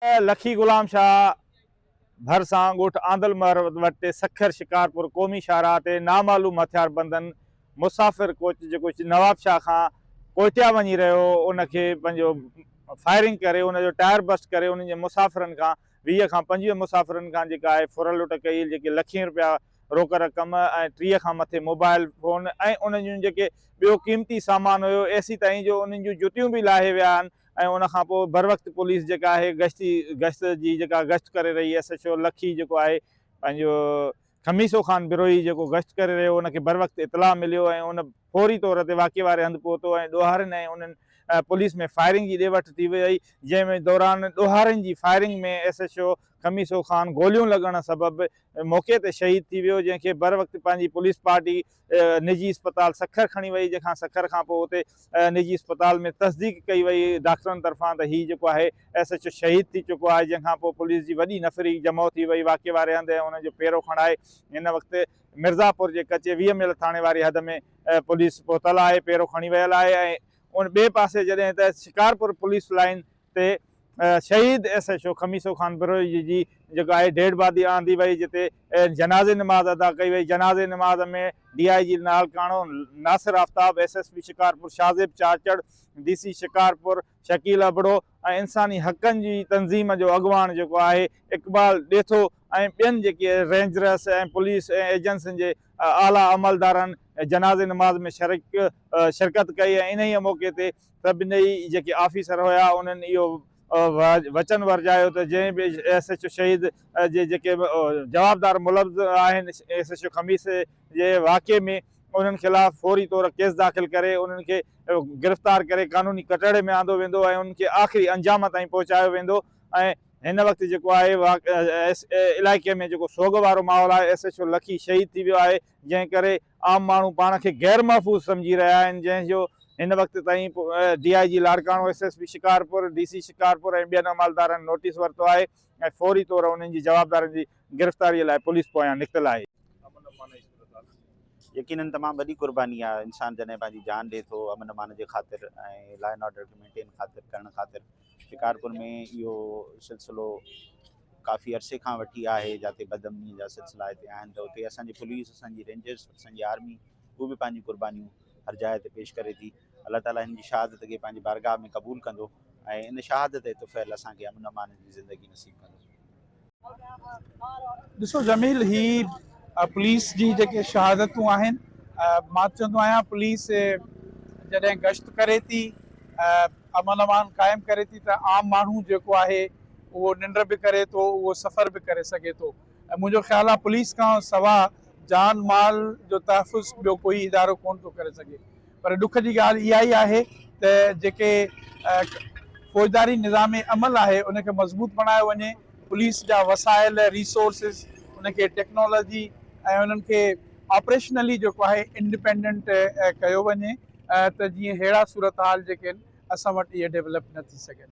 لکي غلام شاهه ڀرسان ڳوٺ آندل مهر وٽ سکر شڪارپور قومي شاهراهه تي نامعلوم هٿياربندن مسافر ڪوچ جيڪو نوابشاهه کان ڪوئٽيا وڃي رهيو هو ان کي پنهنجو فائرنگ ڪري ان جو ٽائر بسٽ ڪري انهن جي مسافرن کان 20 کان 25 مسافرن کان جيڪا آهي ڦر لٽ ڪئي جيڪي لکين رپيا روڪ رقم ۽ 30 کان مٿي موبائل فون ۽ انهن جون جيڪي ٻيو قيمتي سامان هيو ايسيتائين جو انهن جون جتيون به لاهي ويا آهن ۽ ان کان پوء بروقت پوليس جيڪا آهي گشتي گشت جي جيڪا گشت ڪري رهي ايس ايڇ او لکي جيڪو آهي پنهنجو خميسو خان بروهي جيڪو گشت ڪري رهيو ان کي بروقت اطلاع مليو ۽ ان فوري طور تي واقعي واري هنڌ پهتو ۽ ڏوهارين ۽ انهن پوليس ۾ فائرنگ جي ڏي وٺ ٿي وئي جنهن ۾ دوران ڏوهارين جي firing ۾ S H O Khamiso Khan گوليون لڳڻ سبب موقعي تي شهيد ٿي ويو جنهن کي بروقت پنهنجي پوليس پارٽي نجي اسپتال سکر کڻي وئي جنهن کان سکر کان پوء اتي نجي اسپتال ۾ تصديق ڪئي وئي ڊاڪٽرن طرفان ته هي جيڪو آهي ايس ايڇ او شهيد ٿي چڪو آهي جنهن کان پوء پوليس جي وڏي نفري جمع ٿي وئي واقعي واري هنڌ ۽ انهن جو پيرو کڻائي هن وقت مرزاپور جي ڪچي 20 ميل ٿاڻي واري حد ۾ پوليس پهتل آهي پيرو کڻي ويل آهي ۽ ان ٻئي پاسي جڏهن ته شڪارپور پوليس لائين تي شهيد S H O Khamiso Khan Brohi جي جيڪو آهي ڊيڊ بادي آندي وئي جتي جنازي نماز ادا ڪئي وئي جنازي نماز ۾ D I G Larkana Nasir Aftab S S P Shikarpur Shahzeb Chachar D C Shikarpur Shakeel Abro ۽ انساني حقن جي تنظيم جو اڳواڻ جيڪو آهي اقبال ڏيٿو ۽ ٻين جيڪي رينجرس ۽ پوليس ۽ ايجنسين جي اعليٰ عملدارن جنازي نماز ۾ شرڪ شرڪت ڪئي ۽ انهيء موقعي تي سڀني جيڪي آفيسر هيا انهن اهو وچن ورجايو ته جنهن به ايس ايڇ او شهيد جي جيڪي جوابدار ملوث آهن ايس ايڇ او خميس جي واقعي ۾ انهن خلاف فوري طور ڪيس داخل ڪري انهن کي گرفتار ڪري قانوني ڪٽهڙي ۾ آندو ويندو ۽ انهن کي آخري انجام تائين پهچايو ويندو ۽ هن وقت جيڪو آهي علائقي ۾ جيڪو سوڳ وارو ماحول آهي ايس ايڇ او لکي شهيد ٿي ويو آهي جنهن ڪري عام ماڻهو پاڻ کي غير محفوظ سمجهي رهيا آهن جنهن جو هن وقت تائين D I G Larkana, S S P Shikarpur, D C Shikarpur ۽ ٻين عملدارن نوٽيس ورتو آهي ۽ فوري طور انهن جي جوابدارن جي گرفتاري لاء پوليس پويان نڪتل آهي. يقينن تمام وڏي قرباني آهي انسان جڏهن پنهنجي جان ڏي ٿو امن امان جي خاطر ۽ لا اينڊ آرڊر کي مينٽين خاطر ڪرڻ خاطر شڪارپور ۾ اهو سلسلو ڪافي عرصي کان وٺي آهي جاتي بدامني جا سلسلا هتي آهن ته اتي اسان جي پوليس اسان جي رينجرس اسان جي آرمي هو به پنهنجون قربانيون هر جاء تي پيش ڪري ٿي الله تعالي هن جي شهادت کي پنهنجي بارگاهه ۾ قبول ڪندو ۽ ان شهادت جي طفيل اسان کي امن امان جي زندگي نصيب ڪندو. ڏسو جميل هي پوليس جي جيڪي شهادتون آهن مان چوندو آهيان پوليس جڏهن گشت ڪري ٿي امن امان قائم ڪري ٿي ته عام ماڻهو جيڪو آهي اهو ننڊ به ڪري ٿو اهو سفر به ڪري سگهي ٿو ۽ منهنجو خيال آهي پوليس کان سوا جان مال جو تحفظ ٻيو ڪوئي ادارو ڪونه ٿو ڪري سگهي پر ڏک جي ڳالهه اها ئي آهي ته جيڪي فوجداري نظام عمل آهي ان کي مضبوط بڻايو وڃي پوليس جا وسائل ريسورسز ان کي ٽيڪنالاجي ۽ انهن کي آپريشنلي جيڪو آهي انڊپينڊنٽ ڪيو وڃي ته جيئن ههڙا صورتحال جيڪي آهن اسان وٽ اهي ڊيولپ نه ٿي سگهن.